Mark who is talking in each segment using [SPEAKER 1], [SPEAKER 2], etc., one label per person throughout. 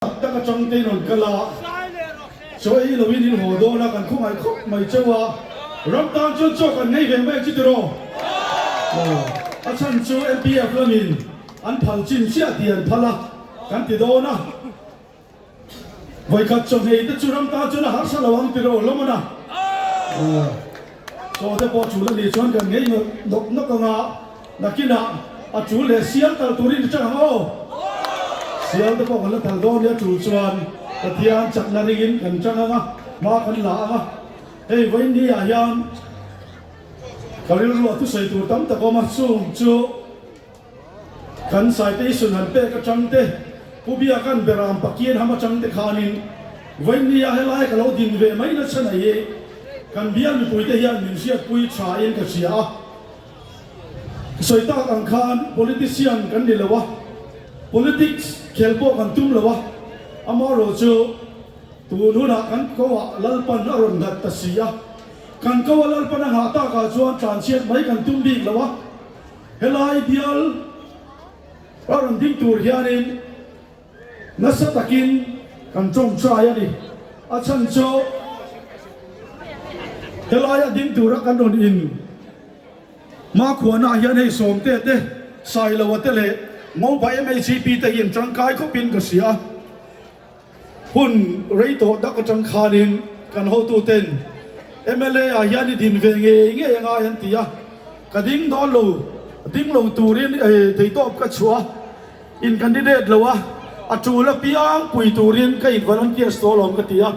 [SPEAKER 1] Tak tak atang te in rawn kal a, chaw ei lo in in haw dawn a, kan khawngaih khawp mai cheu a, ram tan chuan chaw kan ngei ve mai ang chi tiraw? Aw, a chhan chu MPF lamin an phal chin chiah tih an phal a, kan ti dawn a, vawikhat chaw nghei te chu ram tan chuan a harsa lo ang tiraw Lawmana? Aw, chaw te pawh chul a nih chuan kan ngei nawk nawk ang a. Nakinah a tul leh sial tal turin i chang ang aw. Sial te pawh kan la tal dawn nia tul chuan Pathian chakna ringin kan chang ang a, hma kan la ang a. Hei vawiin ni ah hian ka rilruah thusawi tur tam tak awm a, chung chu kan citation han pek atang te, Pu Biakan Beram Pakian ham atang te khanin vawiin ni ah helai ka lo din ve mai nasa nei hi kan bial mipuite hian min hriatpui tha in ka hria a. Sawi tak ang khan politician kan ni lo a, politics khel pawh kan tum lo a, amaherawh chu tun hunah kan koah Lalpan a rawn nghat ta si a, kan koa Lalpan a nghah takah chuan tlanchhiat mai kan tum bik lo a, helai bial a rawn ding tur hianin Nasa takin kan tawngtai a ni. A chhan chu helaia ding tura kan rawn in hmakhuanah hian hei Sawmte te, Sailoa te leh Ngopa MHP te hi an tangkai khawpin ka hria. Hun rei tawh dak atang khanin kan hotuten mla ah hian i din ve ngei ngei a ngai an ti a, ka ding dawn lo, ding lo turin theihtawp ka chhuah a. In candidate lo a, a tul apiang pui turin ka in volunteers tawh alawm ka ti a,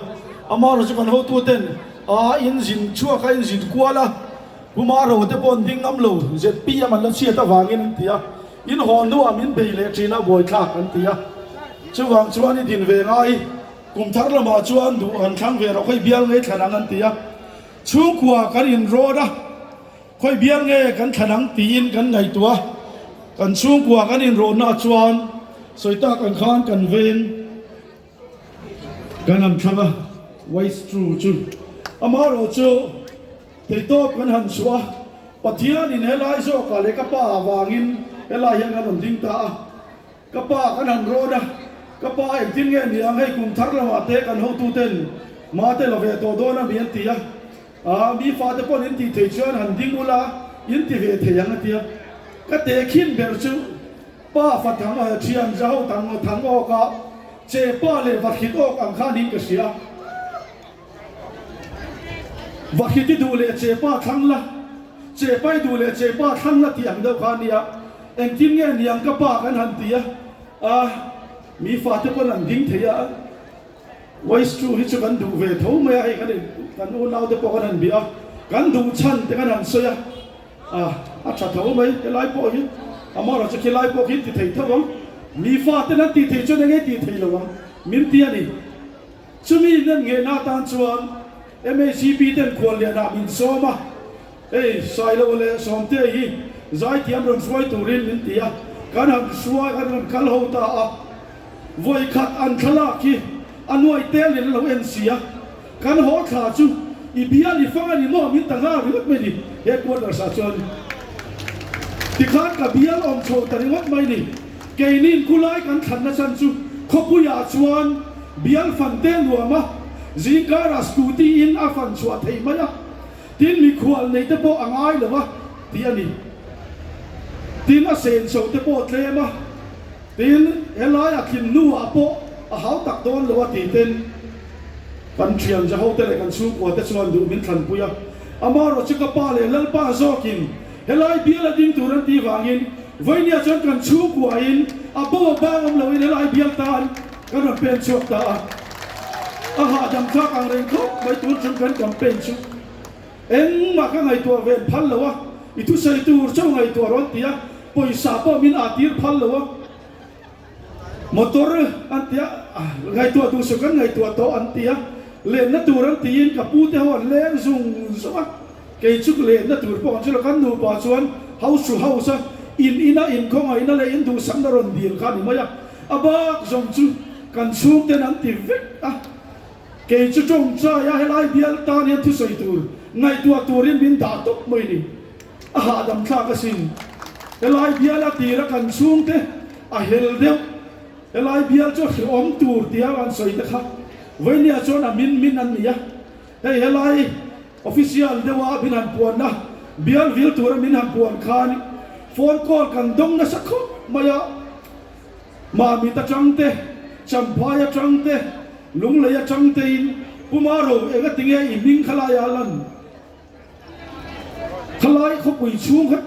[SPEAKER 1] amaherawhchu chu kan hotu ten a in zin chhuak a, in zin kual a, Puma ro te pawh an ding ngam lo, zpm an la chhiat avangin an ti a, in haw hnuah min bei leh thin a buaithlak an ti a, chuvang chuan i din ve ngai, kum thar lamah chuan duh han thlang ve rawh khawi bial ngei thlan ang an ti a, chhungkua kan in rawt a. Khawi bial nge kan thlan ang tiin kan ngaihtuah a, kan chhungkua kan inrawhna chuan sawi tak ang khan kan veng kan han thlang a, waste true chu amaherawh chu theihtawp kan han chhuah a, Pathianin helai zawkah leh ka pa avangin helai hian kan rawn ding ta a, ka pa kan han rawn a, ka pa engtin nge ni ang hei kum thar lamah te kan hotuten hma te la ve tawh dawn a mi an ti a. A, mi fate pawn in tih thei chuan han ding ula, in ti ve thei ang a tia. Ka tehkhin ber chu pa fa thang a thian za ho thang thang awk a, che pa leh vakhit awk ang khan in ka hria. Vakhit i duh leh che pa thlang la, che pa i duh leh che pa thlang la tih ang deuh kha a nia. Engtin nge niang ka pa kan han ti a, a, mi fate pawn an ding thei a. Voice chu hi chu kan duh ve tho mai a, hei kan in kan unau te pawh kan han bia a, kan duh chhan te kan han sawi a, ah a tha tho mai helai pawh hi amaherawh chu khilai pawh khi ti thei tho ang, mi fa ten an tih thei chuan enge tih thei lo ang min ti a ni. Chumi nen nghehna atan chuan MHCP ten khuallianah min sawm a, hei Sailoa leh Sawmtea hi zaithiam rawn hruai turin min ti a, kan han hruai kan rawn kal ho ta a. Vawikhat an thlalak hi a nuai tel in a lo en si a, kan haw thla chu i bial i fang a ni maw min ta nghal ringawt mai ni headquarters ah chuan tikhan ka bial awm chho ta ringawt mai ni. Keinin kulai kan thlanna chan chu khawpui ah chuan bial fan te nuam a, zingkar ah scooty in a fan chhuah theih mai a, tin mikhual nei te pawh a ngai lo a tih a ni. Tin a senso te pawh tlem a. Tin, helai a tlim hnuah pawh a hau tak dawn lo a ti ten kan thian Jahote leh kan chhungkua te chuan duh min thlanpui a. Amaherawh chu ka pa leh Lalpa zawkin helai bial a ding tur an tih vangin Vainia chuan kan chhungkuain a bo a bang awm loin helai bial tan kan rawn pen chhuak ta a. A hahdam thlak ang reng khawp mai tun chung kan campaign chu. Engmah ka ngaihtuah ven phal lo a, i thusawi tur chauh ngaihtuah rawn ti a, pawisa pawh min aa tir phal lo a, motor an ti a, ngaihtuah duh suh kan ngaihtuah tawh an ti a, lenna tur an tiin ka pu te ho an leng zung zung a, kei chu lenna tur pawh an hre lo, kan nupa chuan house to house a in ina inkhawngaihna leh induhsakna rawn dil kha a ni mai a, a bak zawng chu kan chhungten an ti vek a. Kei chu tawngtai a helai bial tan hian thusawi tur ngaihtuah turin min dah tawp mai ni. A hahdam thlak asin. Helai bial a tira kan chhungte a hel deuh. Helai bial chu hrehawm tur tia an sawi te kha Vainia chuan a min min an ni a, hei helai official deuha min han puanna bial vil tura min han puan khan phone call kan dawng nasa khawp mai a, Mamit atang te, Champhai atang te, Lunglei atang tein Pu Maro engatinge i hming khalai a lan? Khalai khawpui chhung kha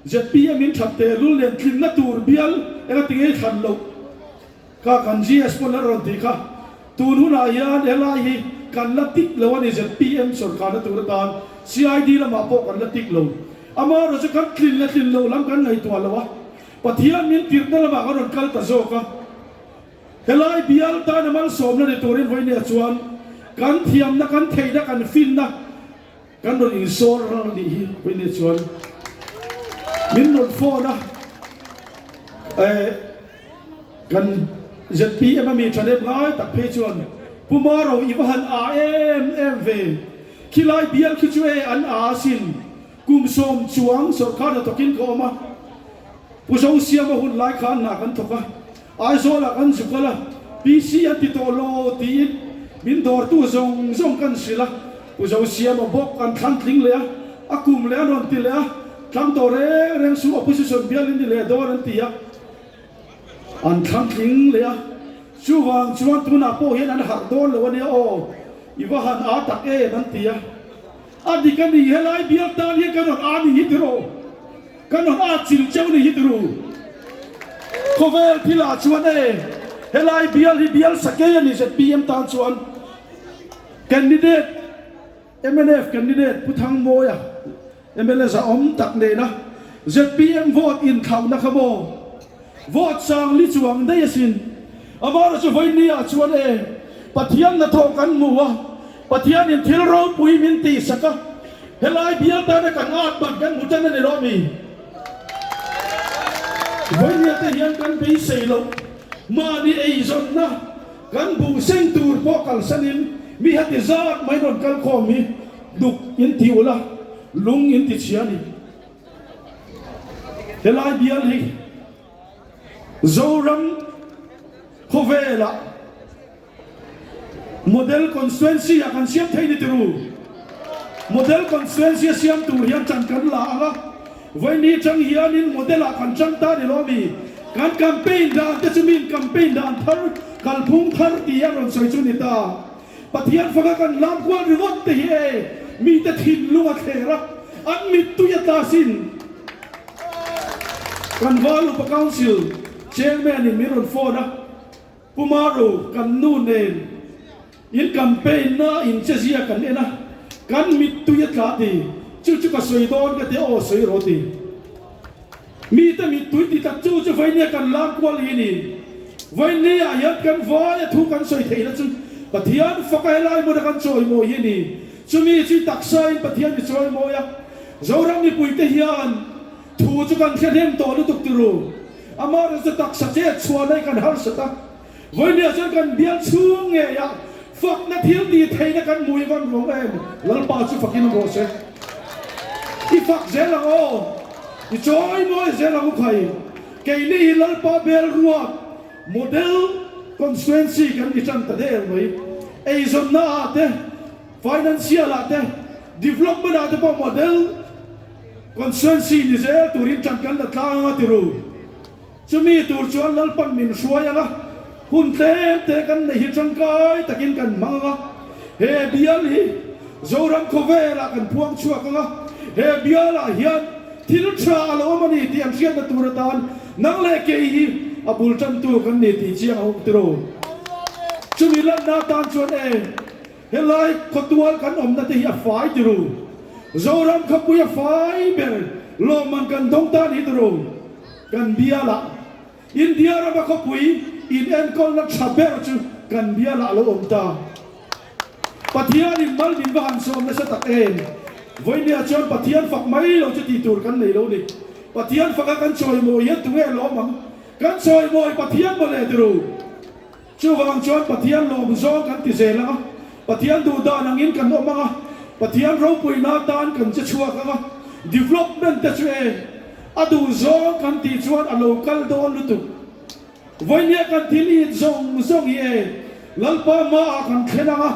[SPEAKER 1] zpm in that tehlul nen tlinna tur bial enga ti ngei thlan loh kha kan GS pawn an rawn tih kha. Tun hunah hian helai hi kan la tik lo a ni zpm sawrkarna tur atan CID lamah pawh kan la tik lo. Amaherawhchu kan tlin leh tlin loh lam kan ngaihtuah lo a, Pathian min tirhna lamah kan rawn kal ta zawk a. Helai bial tana malsawmna ni turin vawinia chuan kan thiamna, kan theihna, kan finna kan rawn insawr ral a nih hi vawinia chuan min rawn phone a, eh kan zpm a mi thanem ngai tak phei chuan Pu Maro i va han a em em ve, khilai bial khi chu e an a asin, kum sawm chuang sawrkar hnathawkin ka awm a, Pu Zosiama hun lai khan hna kan thawk a, Aizawlah kan zu kal a, PC an ti tawh lo tiin min dawrtu zawng zawng kan hrilh a, Pu Zosiama bawk an thlang tling leh a, a kum leh an rawn ti leh a, thlang tawh reng reng suh opposition bial in ni leh dawn an ti a, an thlang tling leh a, chuvang chuan tunah pawh hian an harh dawn lo a nia aw, i va han aa tak em an ti a, a dik a ni helai bial tan hian kan rawn aa ni hi tiraw? Kan rawn at chil cheu ni hi turu. Khawvel thil ah chuan e, helai bial hi bial sakei a ni zpm tan chuan candidate mnf candidate Pu Thangmawia mla zahawm tak nena zpm vote inthlauhna kha maw vote sang li chuang daih asin. Amaherawhchu chu vawiin ah chuan e, Pathian hnathawh kan hmu a, Pathianin thil ropui min tihsak a, helai bial tana kan at ban kan hmu tan a ni lo mi? Vawinia te hian kan beisei loh, mahni eizawnna kan buh seng tur pawh kalsanin mi heti zat mai rawn kal khawm hi duk in ti ulh a, lung in ti chhia a ni. Helai bial hi Zoram khawvelah Model Constituency ah kan siam thei ni tiru. Model Constituency a siam tur hian chan kan la ang a, vawiini chang hianin model ah kan chang ta ni lo mi? Kan campaign dan te chu min campaign dan thar, kalphung thar ti a rawn sawi chu ni ta. Pathian faka kan lam kual ringawt te hi e, mite thinlung a thler a, an mittui a tla sin. Kan Val Upa Council Chairman in min rawn phone a. Pu Maru, kan nu nen in campaign na in che zia kan en a, kan mittui a tla ti, chu chu ka sawi dawn ka ti a, aw sawi rawh ti. Mite mittui ti tak chu chu Vainia kan lam kual hi ni. Vainia ah hian kan vai a thu kan sawi theihna chu Pathian faka helai hmuna kan chawimawi hi ni. Chumi chu taksa in Pathian mi chawimawi a, Zoram mipuite hian Thu chu kan hre hnem tawh lutuk turu. Amaherawh chu taksa chet chhuah na hi kan harsat a. Vawinia chuan kan bial chhung ngeiah fakna thil tih theihna kan hmu hi van ruang em? Lalpa chu fakin awm rawh se. I fak zel ang aw. I chawi mawi zel ang u khai. Keini hi Lalpa bel ruat model constituency kan ni tan ta der mai. Eizawnna ah te, financial ah te, development ah te pawh model Constituency ni zel turin ṭan kan la tlang a ti ru. Chumi tur chuan Lalpan min hruai ang a, hun tlem te kan neih hi ṭangkai takin kan hmang ang a, he bial hi Zoram khawvelah kan phuang chhuak ang a, he bialah hian thil ṭha a lo awm a ni tih an hriatna tur atan nang leh kei hi a bul ṭantu kan ni tih chiang a awm ti ru. Chumi lanna atan chuan e. Helai khawtual kan awmna te hi a fai ti ru. Zoram khawpui a fai ber lawmman kan dawng ta ni ti ru. Kan bialah India rama khawpui in enkawlna tha ber chu kan bialah a lo awm ta. Pathianin mal min va han sawm nasa tak em. Vawinia chuan Pathian fak mai lo chu tih tur kan nei lo ni. Pathian faka kan chawimawi hian tunge lawm ang? Kan chawimawi Pathian mawle ti ru. Chuvang chuan Pathian lawm zawng kan ti zel ang a, Pathian duh dan angin kan awm ang a, Pathian ropuina atan kan che chhuak ang a, development te chu e, a duh zawng kan tih chuan a lo kal dawn lutuk. Vawinia kan thil it zawng zawng hi e, Lalpa hmaah kan thlen ang a,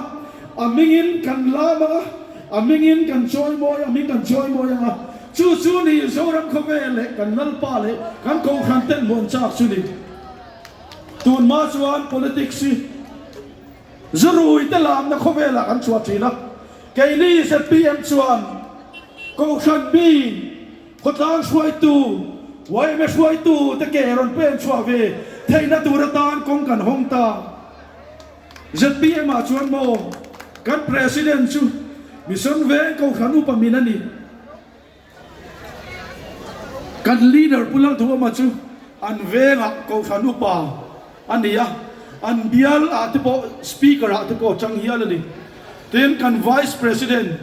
[SPEAKER 1] a hmingin kan lam ang a, a hmingin kan chawimawi, a hming kan chawimawi ang a, chu chu ni Zoram khawvel leh kan Lalpa leh kan Kohhran ten hmuan chak chu ni. Tun hma chuan politics hi Zurui te lamna khawvelah kan chhuah thin a, keini zpm chuan Kohhran mi, khawtlang hruaitu, yma hruaitu te ke rawn pen chhuah ve theihna tur atan kawng kan hawng ta. Zpm ah chuan maw kan President chu Mission Veng Kohhran upa min a ni. Kan leader Pu Lalduhawma chu an vengah Kohhran upa a ni a, an bial ah te pawh Speaker ah te pawh chang hial a ni. Tin, kan Vice President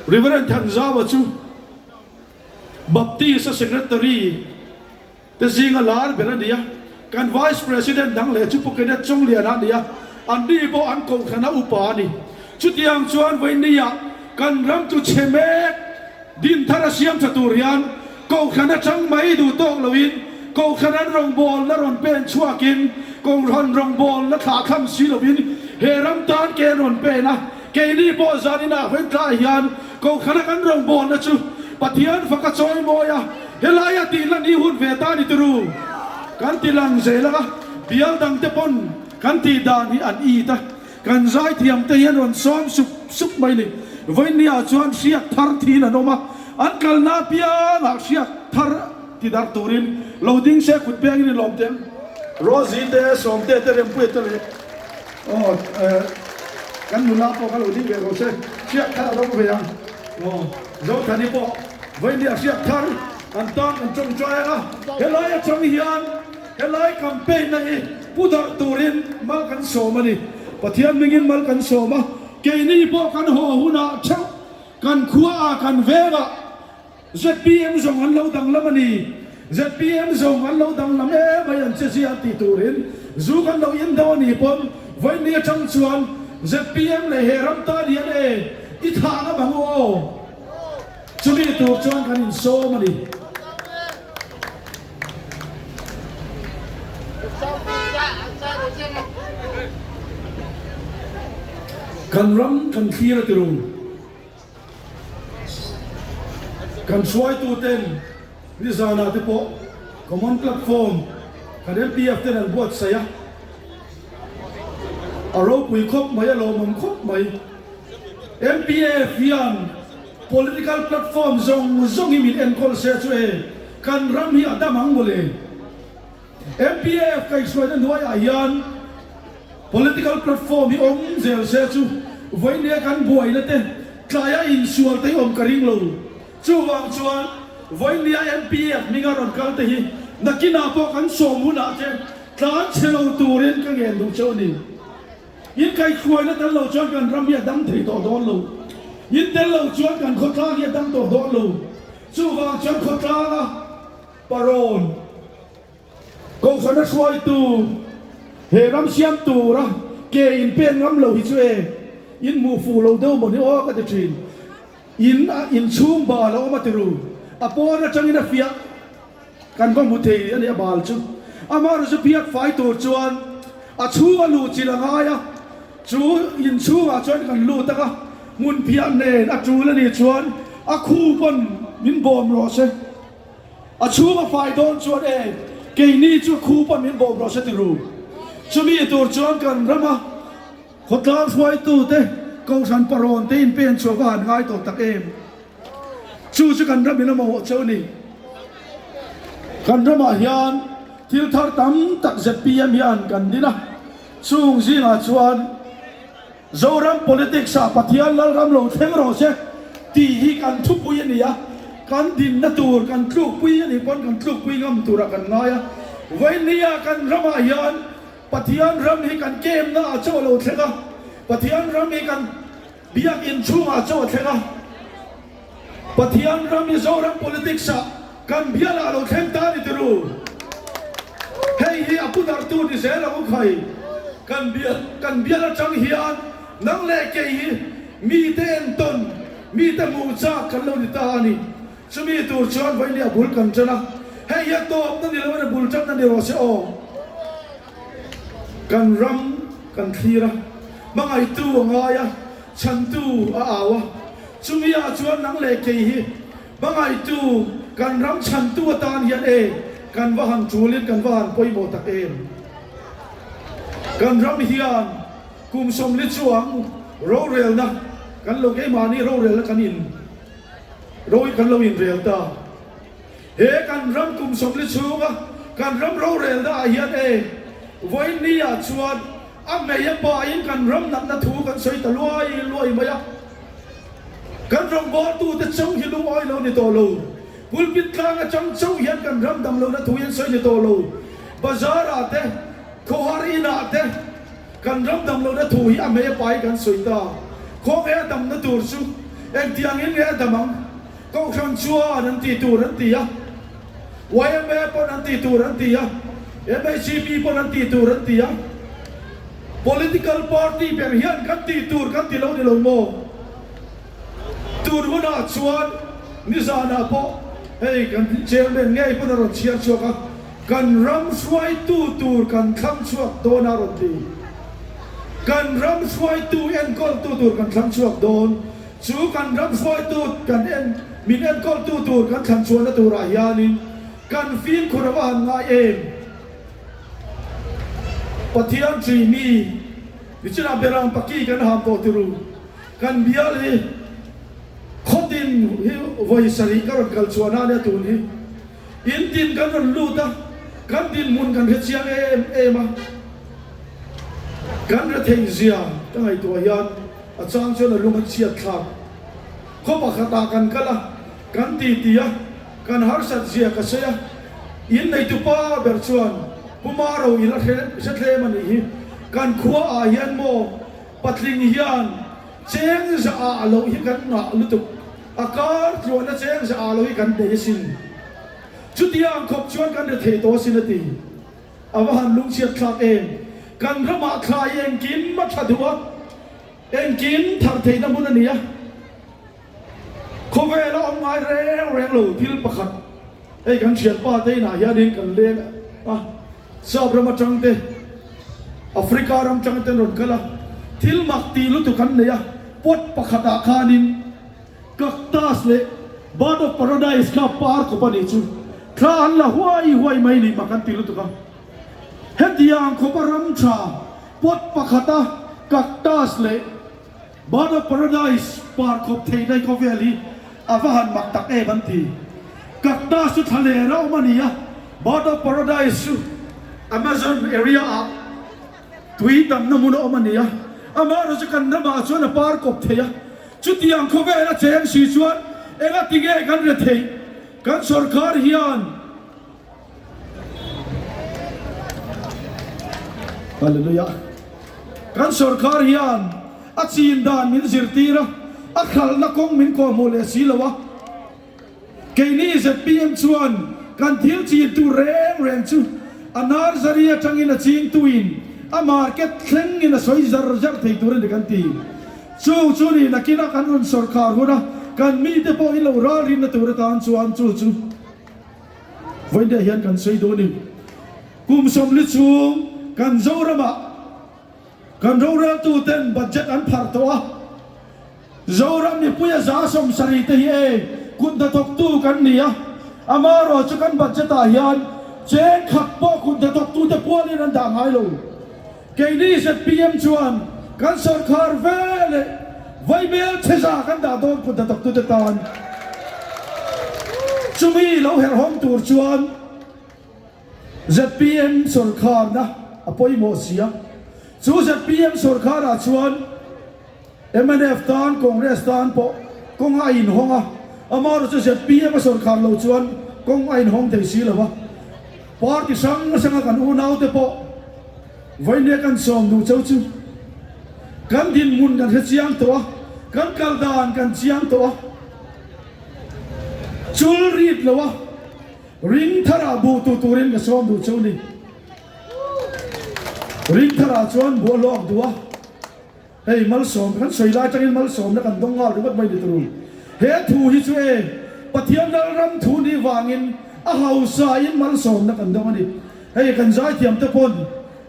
[SPEAKER 1] Reverend Thanzawa chu Baptist a Secretary Te zinga lar ber a ni a, kan Vice President dang leh chu Pu Kenneth Chongliana a ni a, an ni pawh an kohhrana upa a ni. Chutiang chuan vawinia kan ram chu chhe mek din thar a siam tha tur hian kohhran atang mai duh tawk loin kohhran an rawngbawlna rawn pen chhuakin kohhran rawngbawlna thlahthlam si loin he ram tan ke an rawn pen a, Keini pawh zaninah Hwentlai hian Kohhrana kan rawngbawlna chu Pathian faka chawi mawi a, helaia tihlan i hun ve ta ni turu kan ti lang zel ang a, bial dangte pawn kan tih dan hi an it a, kan zaithiamte hian rawn sawm sup sup mai ni. Vawinia chuan hriak thar thin an awm a, an kalna apiangah hriak thar ti darh turin lo ding se kut pengin i lawm teh ang. Rosie te, Sawmte te, Rempuia te leh. Aw eh kan nula pawh kha lo ding ve rawh se, hriak thar a dawng ve ang. Aw Zothani pawh vawinia hriak thar an tan an tawngtai ang a, helai atang hian helai campaign na hi pu darh turin mal kan sawm a ni. Pathian hmingin mal kan sawm a, keini pawh kan haw hunah theuh kan khuaah kan vengah, Zpm zawng an lo danglam a ni. Zpm zawng an lo danglam emai an che zia tih turin zu kan lo in deuh a nih pawn vawiin atang chuan zpm leh he ram tan hian e i thah ngam ang u aw. Chumi tur chuan kan insawm a ni. Kan ram kan thlir a ti ru. Kan hruaituten nizanah te pawh Common Platform kan MPF ten an buatsaih a, a ropui khawp mai, a lawmawm khawp mai. MPF hian Political Platform zawng zawng hi min enkawl se chu e, kan ram hi a dam ang mawle. MPF kaihhruaina hnuaiah hian Political platform hi awm zel se chu vawinia kan buaina te tlaia insual te hi awm ka ring lo. Chuvang chuan vawinia MPF hminga rawn kal te hi nakinah pawh kan sawm hunah te tlan chhe lo turin ka ngen duh cheu a ni. In kaihhruaina tel lo chuan kan ram hi a dam thei tawh dawn lo. In tel lo chuan kan khawtlang hi a dam tawh dawn lo. Chuvang chuan khawtlanga parawn. Kohhrana hruaitu he ram siam tura ke in pen ngam lo hi chu e, in hmuh fuh lo deuh maw ni aw ka ti thin. In a inchhung bal a awm a ti ru, a pawn atangin a fiah kan va hmu thei a ni a bal chu. Amaherawhchu chu phiat fai tur chuan a chhung a luh chilh a ngai a, chu inchhungah chuan kan lut ang a, hmun phiah nen a tul a nih chuan a khu pawn min bawm rawh se. A chhung a fai dawn chuan e, keini chu khupa min bawm rawh se ti ru. Chumi tur chuan kan rama khawtlang hruaitute, Kohhran parawn te inpen chhuah va han ngai tawh tak em? Chu chu kan ramin a mamawh cheu a ni. Kan ramah hian thil thar tam tak zpm hian kan din a, chung zingah chuan, Zoram politics ah Pathian Lalram lo thleng rawh se tih hi kan thupui a ni a, kan dinna tur kan tlukpui a nih pawn kan tlukpui ngam turah kan ngai a. Vawinia kan ramah hian Pathian ram hi kan kemna ah chauh a lo thleng a, Pathian ram hi kan biakinn chhungah chauh a thleng a, Pathian ram hi Zoram politics ah kan bialah a lo thleng ta a ni tiru. Hei hi a pu darhtu ni zel ang u khai. Kan bial kan bial atang hian nang leh kei hi mite entawn, mite hmuh chak kan lo ni ta a ni. Chumi tur chuan vawinia bul kan tan a. Hei hi a tawpna ni lo a ni, bul tanna ni rawh se aw. Kan ram kan thlir a, hmangaihtu a ngai a, chhantu a au a. Chumi ah chuan nang leh kei hi hmangaihtu kan ram chhantu atan hian e kan va han tulin kan va han pawimawh tak em. Kan ram hian kum 40 chuang rorelna kan lo keimahni rorelna kan in ro kan lo inrel ta. He kan ram kum 40 chhunga kan ram rorelna ah hian e vawiin ah chuan a hmei a pain kan ram natna thu kan sawi ta luai luai mai a. Kan rawngbawltute chauh hi lungawi lo ni tawh lo. Pulpit tlang atang chauh hian kan ram dam lohna thu hi an sawi ni tawh lo. Bazar ah te, khawhar in ah te kan ram dam lohna thu hi a hmei a pai kan sawi ta. Khawnge a damna tur chu engtiang in nge a dam ang? Kohhran chuan an tih tur an ti a, yma pawn an tih tur an ti a, MHCP pawn an tih tur an ti a, Political party ber hian kan tih tur kan ti lo ni lo maw? Tun hunah chuan nizanah pawh hei kan Chairman ngei pawn a rawn chhiar chhuak a, kan ram hruaitu tur kan thlang chhuak dawn a rawn ti. Kan ram hruaitu enkawltu tur kan thlang chhuak dawn. Chu kan ram hruaitu kan en min enkawltu tur kan thlan chhuahna turah hianin kan fimkhur a va han ngai em? Pathian ṭi mi nichinah Beram paki kan ham tawh ti ru. Kan bial hi khawtin hi vawi sarih ka rawn kal chhuahna a nia tun hi. In tin kan rawn lut a, kan dinhmun kan hre chiang em em a. Kan retheih zia ka ngaihtuah hian a chang chuan a lung a chhiat thlak. Khaw pakhatah kan kal a, kan titi a, kan harsat zia ka sawi a. In neitu pa ber chuan Pu Maro i la hre thlem a nih hi. Kan khua ah hian maw patling hian cheng za ah loh hi kan ngah lutuk. A kar tluahna cheng za ah loh hi kan nei asin. Chutiang khawp chuan kan rethei tawh asin a ti. A va han lungchhiat thlak em! Kan ramah thlai engkim a tha duh a, engkim thar theihna hmun a ni a. Khawvel a awm ngai reng reng lo thil pakhat hei kan thianpa te inah hianin kan leng a, Sap ram atang te, Africa ram tang te an rawn kal a, thil mak tih lutuk an nei a, pot pakhatah khanin Cactus leh Bird of Paradise kha par kawp a nih chu thla an la huai huai mai ni mak an ti lutuk a. Hetiang khawpa ram tha pot pakhata Cactus leh Bird of Paradise par khawp thei daih khawvel hi a va han mak tak em an ti. Cactus chu thla ler a awm a ni a, Bird of Paradise chu Amazon area ah tui tamna hmun a awm a ni a, amaherawhchu kan ramah chuan a par kawp thei a. Chutiang khawvel a cheng si chuan engati nge kan re theih? Kan sawrkar hian Hallelujah Kan sawrkar hian a chin dan min zirtir a, a khalhna kawng min kawhhmuh leh si lo a. Keini zpm chuan kan thil chin tur reng reng chu a nursery atangin a chingtuin a market thlengin a sawi zar zar thei tur a ni kan ti. Chu chu ni nakinah kan rawn sawrkhar hun a, kan mite pawh in lo ralrinna tur atan chuan chu chu vawiin hian kan sawi duh a ni. Kum 40 chhung kan Zoramah kan roreltuten budget an pharh tawh a. Zoram mipuia 70% te hi e kut hnathawktu kan ni a, amaherawh chu kan budget ah hian cheng khat pawh kut hnathawktute pualin an dah ngai lo. Keini zpm chuan kan sawrkhar ve leh vaimel chhe za kan dah dawn kut hnathawktute tan. Chumi lo herhawm tur chuan zpm sawrkharna a pawimawh si a, chu zpm sawrkharah chuan Mnf tan Congress tan pawh kawng a inhawng a, amaherawhchu zpm a sawrkhar lo chuan kawng a inhawng thei si lo a. Party hrang hranga kan unaute pawh vawinia kan sawm duh cheu chu kan dinhmun kan hre chiang tawh a, kan kal dan kan chiang tawh a, chul rit lo a, ring tharah buh tu turin ka sawm duh cheu ni. Ring tharah chuan buh a hlawk duh a. Hei malsawm kan sawi lai atangin malsawmna kan dawng nghal ringawt mai ni turu. He thu hi chu e Pathian Lalram thu nih vangin A hausa in malsawmna kan dawng a ni. Hei kan zaithiam te pawn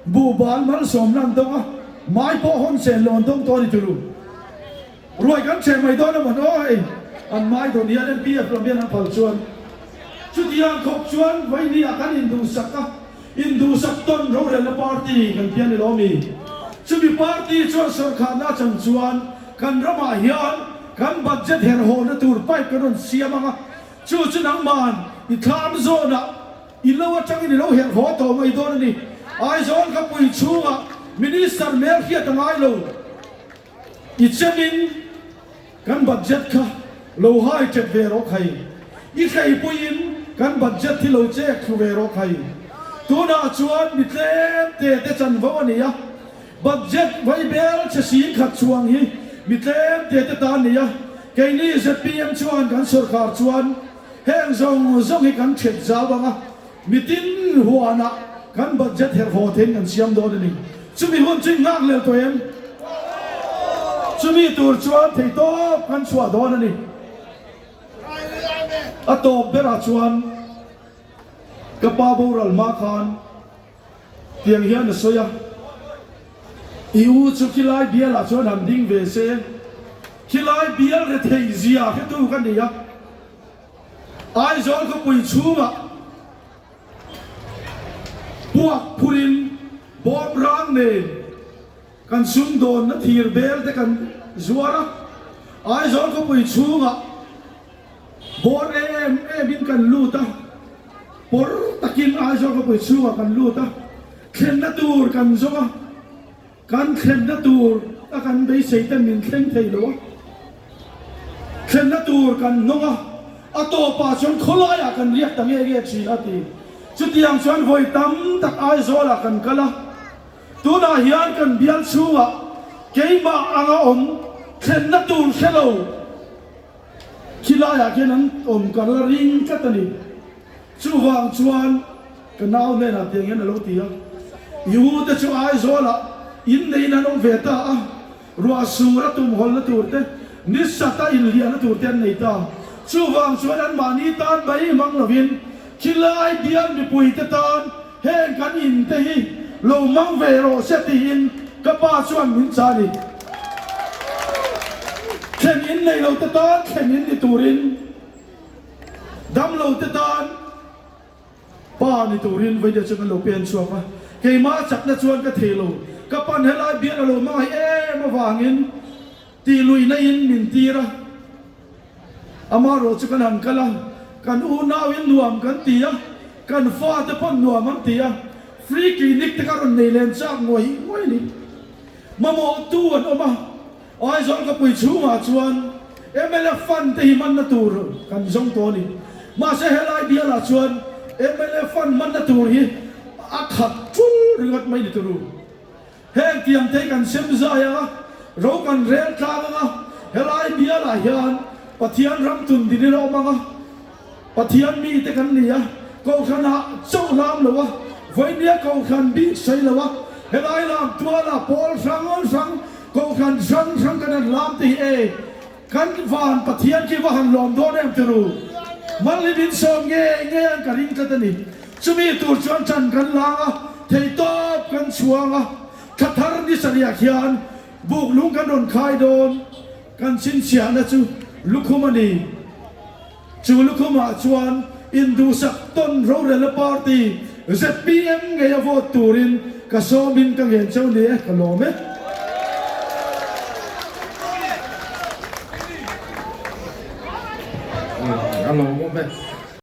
[SPEAKER 1] buhbal malsawmna an dawng a, mai pawh hawn sen lo an dawng tawh a ni turu. Ruai kan chhe mai dawn emaw aw hei an mai dawn hian MPF lam hian an phal chuan chutiang khawp chuan vawinia kan induhsak a, induhsak tawn rorelna party kan pian ni lo mi? Chumi party chuan sawrkharna a chan chuan kan ramah hian kan budget herhawhna tur pipe kan rawn siam ang a, chu chu nangman i thlam zawnah i lo atangin i lo herhhaw tawh mai dawn a ni. Aizawl khawpui chhungah Minister hmel hriat a ngai lo. I chemin kan budget kha lo hai ṭep ve rawh khai. I hleipuiin kan budget hi lo chek thlu ve rawh khai. Tunah chuan mi tlem te te chanvo a ni a, budget vaibel che sing khat chhuang hi mi tlem te te ta a ni a, keini zpm chuan kan sawrkar chuan heng zawng zawng hi kan ṭhet zau ang a, Mitin huanah kan budget herhhaw theiin kan siam dawn a ni. Chumi hun chu i nghak lel tawh em? Chumi tur chuan theihtawp kan chhuah dawn a ni. A tawp berah chuan ka pa boral hma khan tiang hian a sawi a, I u chu khilai bialah chuan han ding ve se, khilai bial rethei zia hretu ka ni a. Aizawl khawpui chhungah puak phurin bawm rang nen kan sumdawnna thir bel te kan zuar a, Aizawl khawpui chhungah bawr em em in kan lut a, pawr takin Aizawl khawpui chhungah kan lut a, thlenna tur kan zawng a. Kan thlenna tur a kan beisei ten min thleng thei lo a, thlenna tur kan hnawng a, a tawpah chuan khawlaiah kan riak ta nge nge thin a ti. Chutiang chuan vawi tam tak Aizawlah kan kal a, tunah hian kan bial chhungah keimah anga awm thlenna tur hre lo khilaiah khian an awm ka la ring tlat a ni. Chuvang chuan ka nau hnenah tiang hian a lo ti a, I u te chu Aizawlah inneiin an awm ve ta a, ruah sur a tum hawlna tur te, ni sat a inhliahna tur te an nei ta. Chuvang chuan anmahni tan mai hmang lovin khilai bial mipui te tan heng kan in te hi lo hmang ve rawh se tiin ka pa chuan min chah a ni. Thlen in nei lo te tan thlen in ni turin. Damlo te tan pa ni turin vawiin chuan kan lo pen chhuak a, keimah chakna chuan ka thei lo. Ka pan helai bial a lo hmangaih em avangin tih luihna in min tir a, amaherawh chu kan han kal a, kan unau in nuam kan ti a, kan fate pawh nuam an ti a, free clinic te kha rawn nei len chak ngawih ngawih a ni. Mamawhtu an awm a. Aizawl khawpui chhungah chuan mla fund te hi hmanna tur kan zawng tawh a ni. Mahse helai bialah chuan mla fund hmanna tur hi a khat tul ringawt mai ni turu. Heng tiang te hi kan sem zai ang a, ro kan rel tlang ang a, helai bialah hian Pathian ram tun din ila awm ang a, Pathian mite kan ni a, Kohhranah chauh lam lo a, vawinia Kohhran bik sawi lo a, helai lam tuala pawl hrang hrang, Kohhran hrang hrang kan han lam te hi e, kan van Pathian khi va han lawm dawn em turu? Malli min sawm ngei ngei an ka ring tlat a ni. Chumi tur chuan ṭan kan lang a, theihtawp kan chhuang a, thla thar ni sarihah khian buk lung kan rawn khai dawn, kan chhinchhiahna chu lukhum a ni. Chu lukhumah chuan induhsak tawn rorelna party zpm ngei a vote turin ka sawmin ka ngen cheu ni e, ka lawm e.
[SPEAKER 2] A lawmawm e.